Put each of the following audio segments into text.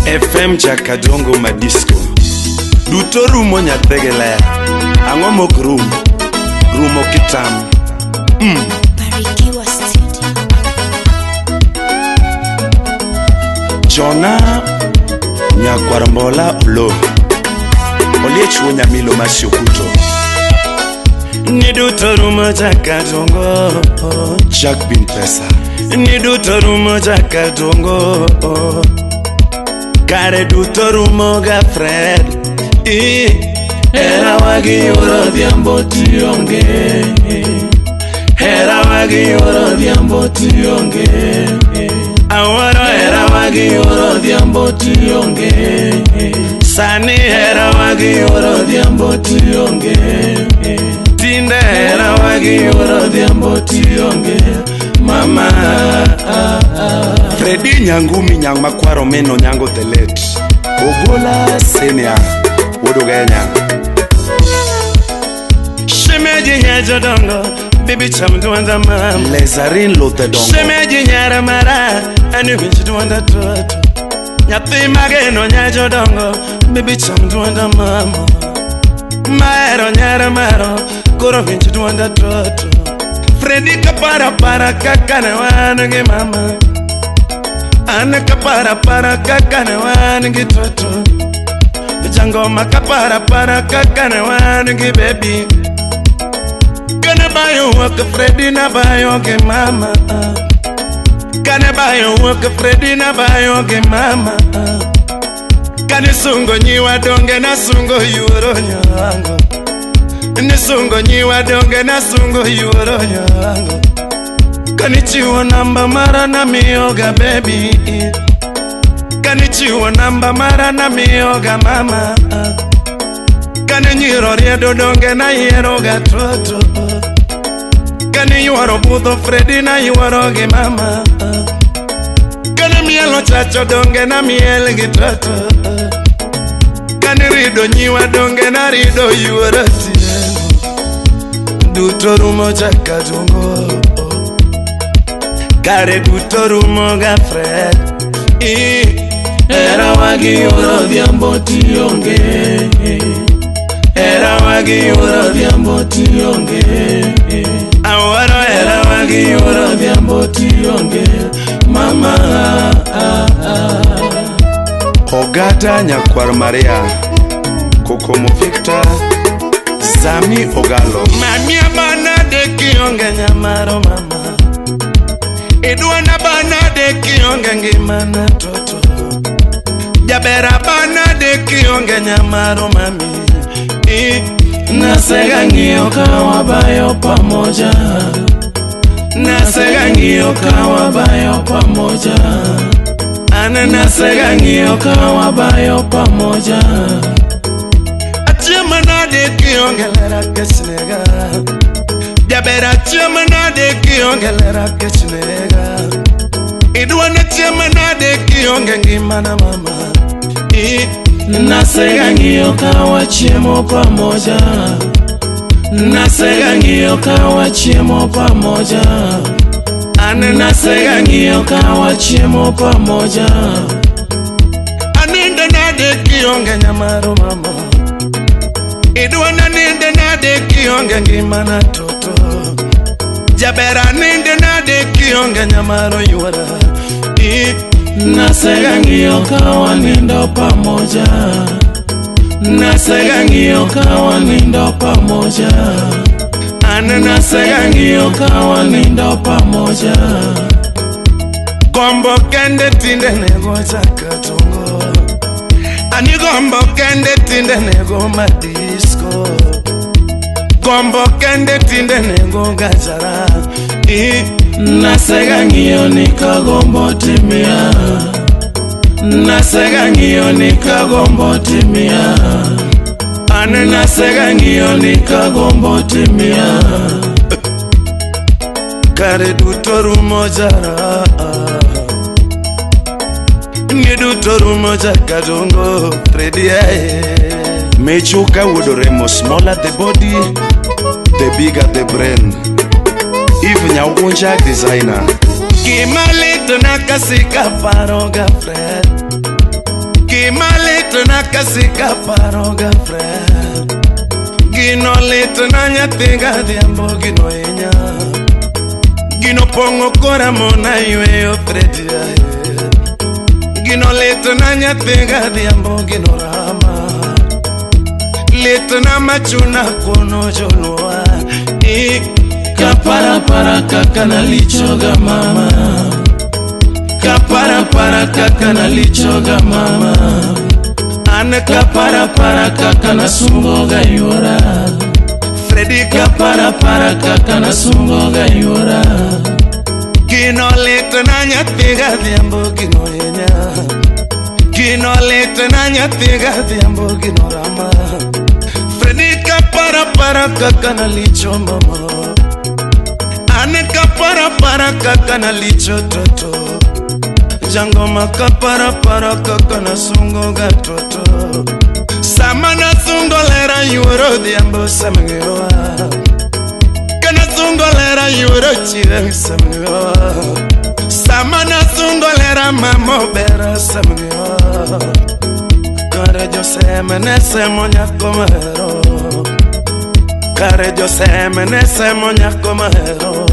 FM Jakadongo Madisco. Duto rumo nyathege ler. Ang'o mok rum? Rumo kitam. Barikiwa Studio. Jona nyakwar Mbola Olo. Oliech wuo nyamilo masiokuto. Ni duto rumo Jakadongo. Jack Bin Pesa. Ni duto rumo Jakadongo. Kare duto rumo ga Fred. I Hera wagi yuoro odhiambo tionge. Hera wagi yuoro odhiambo tionge. Awuoro Hera wagi yuoro odhiambo tionge. Sani Hera wagi yuoro odhiambo tionge. Tinde Hera wagi yuoro odhiambo tionge. Mama Fredi Nyangumi nyang makwaro meno nyango the late. Ogola Senior. Wuod Ugenya. Shemeji nyajodongo bibi cham dwonda mama. Lezarin Lothe Dongo. Shemeji nyara mara ani winj dwonda toto. Nyathi mageno nyajodongo bibi cham dwonda mama. Mahero nyara maro koro winj dwonda toto. Fredi kapara para kaka ne wan gi mama. An kapara para kaka ne wan gi toto. Jangoma kapara para kaka ne wan gi baby. Kane bayo wuok Fredi na bayo gi mama. Kane bayo wuok Fredi na bayo gi mama. Kane sungo nyiwa donge na sungo yuoro nyango. Nisungo nyiwa donge na sungo yuoro nyango. Kanichiwo namba mara na miyoga baby. Kanichiwo namba mara na miyoga mama. Kane nyiro riedo donge na yiero ga toto. Kane yuoro budho Fredi na yuoro gi mama. Kane mielo chacho donge na miel gi toto. Kane rido nyiwa donge na rido yuoro tieno. Duto rumo Jakadongo. Kare duto rumo ga Fred. I Hera wagi yuoro odhiambo tionge. Hera wagi yuoro odhiambo tionge. Awuoro Hera wagi yuoro odhiambo tionge. Mama Ogada nyakwar Maria. Kokomo Victor. Zami Ogalo. Mami abanade kionge nyamaro mama. Idwana banade kionge ngimana toto. Jaber abanade kionge nyamaro mami. I Nasega ng'iyo ka wabayo pamoja. Nasega ng'iyo ka wabayo pamoja. An Nasega ng'iyo ka wabayo pamoja. Achiemo nade kionge lera kech nega. Jaber achiemo nade kionge lera kech nega. Idwana chiemo nade kionge ngimana mama. I Nasega ng'iyo ka wachiemo pamoja. Nasega ng'iyo ka wachiemo pamoja. An Nasega ng'iyo ka wachiemo pamoja. Anindo nade kionge nyamaro mama. Idwana ninde nade kionge ngimana toto. Jaber aninde nade kionge nyamaro yuora. I Nasega ng'iyo ka wanindo pamoja. Nasega ng'iyo ka wanindo pamoja. An Nasega ng'iyo ka wanindo pamoja. Gombo kende tinde nego Jakadongo. Ani gombo kende tinde nego madisco. Gombo kende tinde nego gajara. I Nasega ng'iyo ni ka gombo timia. Nasega ng'iyo ni ka gombo timia. An Nasega ng'iyo ni ka gombo timia. Kare duto rumo jara. Ni duto rumo Jakadongo Fredi Mechuka wuod Oremo, smaller the body, the bigger the brain. Eve Nyaugunja designer. Gima litna kasika paro ga Fred. Gima litna kasika paroga Fred. Gino litna nyathi gadhiambo gino hinya. Gino pong'o kora mona yweyo Fredi ae. Gino litna nyathi gadhiambo gino rama. Litna machuna kono joluwa. Kaparapara kaka nalichoga mama. Kaparapara kaka nalichoga mama. An Kaparapara kaka nasungoga yuora. Fredi Kaparapara kaka nasungoga yuora. Gino litna nyathi gadhiambo gino hinya. Gino litna nyathi gadhiambo gino rama. Fredi kaparapara kaka nalicho mama. An kaparapara kaka nalicho toto. Jangoma kaparapara kaka nasungo ga toto. Sama nasungo lera yuoro dhiambo samng'ewa. Kana sungo lera yuoro chieng' samng'ewa. Sama nasungo lera mama obera samng'ewa. Kare joseme ne semo nyako mahero. Kare joseme ne semo nyako mahero.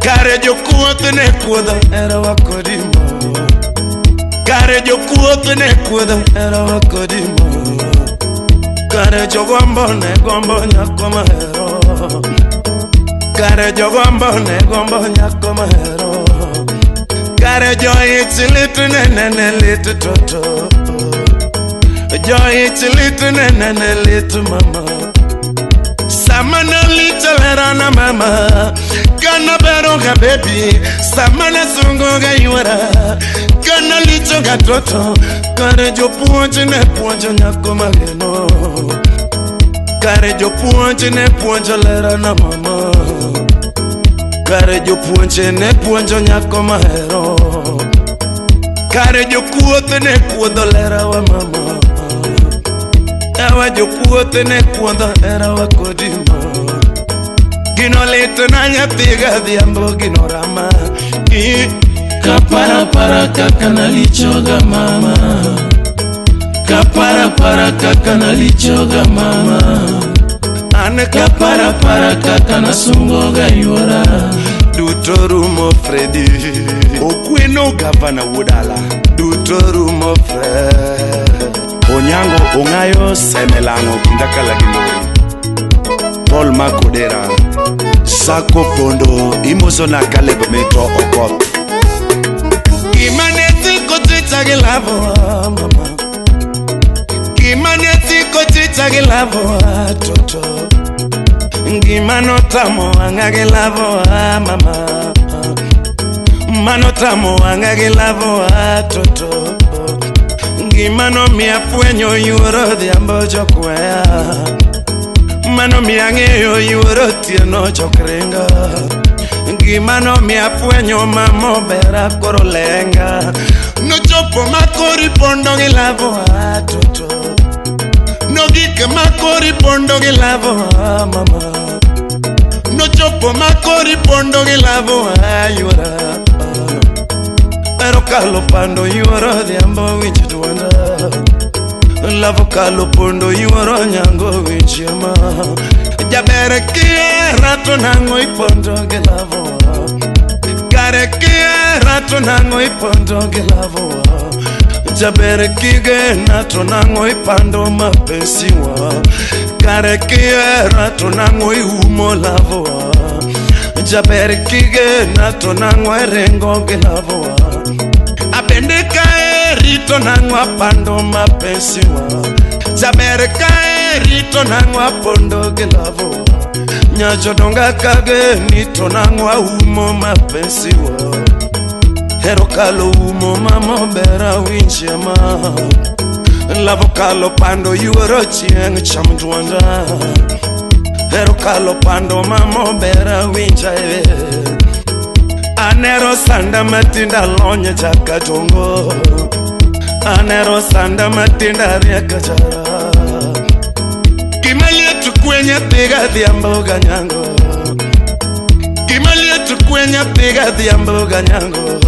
Kare jokuoth ne kuodho herawa kodi mo. Kare jokuoth ne kuodho herawa kodi mo. Kare jogombo ne gombo nyako mahero. Kare jogombo ne gombo nyako mahero. Kare joich lit ne nene lit toto. Joich lit ne nene lit mama. Sama nalicho lerana mama. Kana bero ga baby. Sama nasungo ga yuora. Kana licho ga toto. Kare jopuonj ne puonjo nyako mageno. Kare jopuonj ne puonjo lerana mama. Kare jopuonj ne puonjo nyako mahero. Kare jokuoth ne kuodho lerawa mama. Ewa jokuoth ne kuodho herawa kodi mo. Gino litna nyathi gadhiambo gino rama. Kaparapara kaka nalichoga mama. Kaparapara kaka nalichoga mama. An Kaparapara kaka nasungoga yuora. Duto rumo Fredi. Okweno gavana wuodala. Duto rumo Fred. Onyango ong'ayo semelang'o kindakala gi lori. Paul Makodera. Sako Pondo imoso na Caleb Meto Okoth. Gima ne siko chicha gi lavo mama. Gima ne siko chicha gi lavo toto. Gima notamo wang'a gi lavo mama. Mano tamo wang'a gi lavo toto. Gima nomiya fwenyo yuoro odhiambo jokweya. Mano miya ng'eyo yuoro otieno jok ringo. Gima nomiya fwenyo mama obera koro lenga. Nochopo makori pondo gi lavo toto. Nogik makori pondo gi lavo mama. Nochopo makori pondo gi lavo yuora. Ero kalo pando yuoro odhiambo winj duonda. Lavo kalo pondo yuoro nyango winj ma. Jaber kihera to nang'o ipondo gi lavo. Kare kihera to nang'o ipondo gi lavo. Jaber kigena to nang'o ipando mapesiwa. Kare kihera to nang'o iumo lavo. Jaber kigena to nang'o iringo gi lavo. Abende kaeri to nang'o apando mapesiwa. Jaber kaeri to nang'o apondo gi lavo. Nyajodonga kageni to nang'o aumo mapesiwa. Hero kalo umo mama obera winje ma. Lavo kalo pando yuoro chieng' cham duonda. Hero kalo pando mama obera winja e. Anero sanda matinda lonye chakatongo. Anero sanda matinda rieka jara. Gima liet kwe nyathi gadhiambo ganyango. Gima liet kwe nyathi gadhiambo ganyango.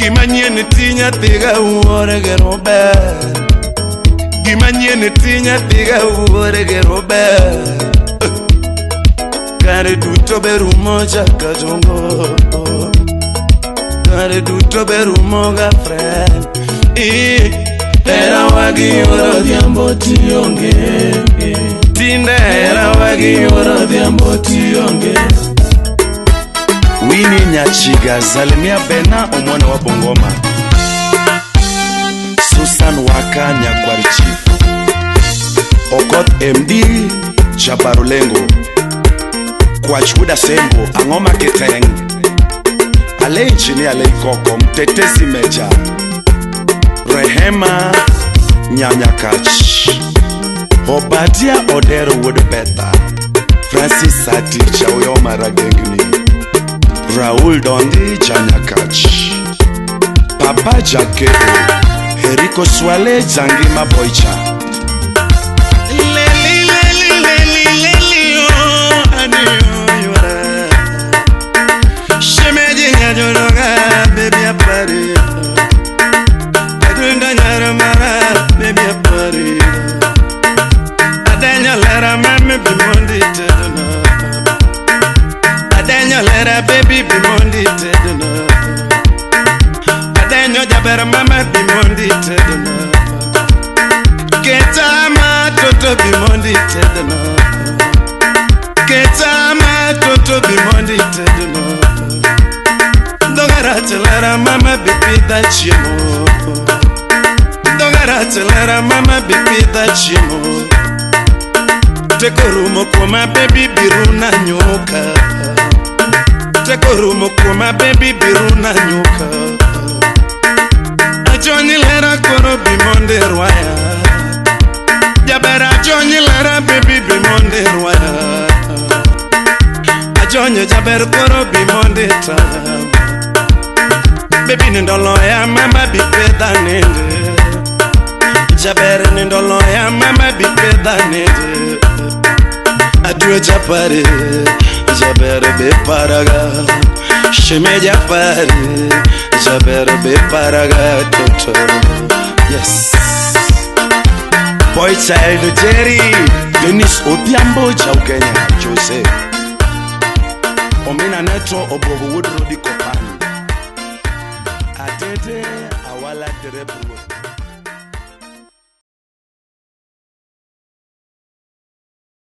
Gima nyien ti nyathiga wuore gero ber. Gima nyien ti nyathiga wuore gero ber. Kare duto berumo chakajongo. Kare duto berumo ga friend. Hera wagi yuoro odhiambo tionge. Tinde hera wagi yuoro odhiambo tionge. Winnie Nyachiga, salimia Bena omwana wa Bongoma. Susan Waka Nyakwar Chief. Okoth MD Jabarulengo. Kwach Wuda Sembo Ang'oma Kiteng. Ale Engineer Ale Koko Mtetezi Meja. Rehema Nyanyakach. Obadia Odero Wuod Betha. Francis Sati Chauyoma Ragengni. Raul Dondi Janyakach. Papa Jakebo. Eriko Swale Jangima Boicha. Leli leli leli leli oh adio yura. Shemeji nyajoroga baby apari. Adunda nyara mara baby apari. Adenya lera mame bimondi tedona. Adenya lera baby bimondi tedona. Adenyo jaber mama bimondi tedona. Ketama toto bimondi tedona. Ketama toto bimondi tedona. Dogara chelera mama bipida chiemo. Dogara chelera mama bipida chiemo. Teko rumo kuoma baby biruna nyoka. Teko rumo kuoma baby biruna nyoka. Ajonyi lera koro bimonde rwaya. Jaber ajonyi lera baby bimonde rwaya. Ajonyo jaber koro bimonde taya. Baby nindoloya mama bipedha nende. Jaber nindoloya mama bipedha nende. Adue japare jaber be paraga. Sheme japare jaber be paraga toto. Yes. Boy Child Jerry Dennis Odhiambo Jaukenya Jose. Omina Neto Obogo Wood Rodi Kopani. Atete Awala Terebruo.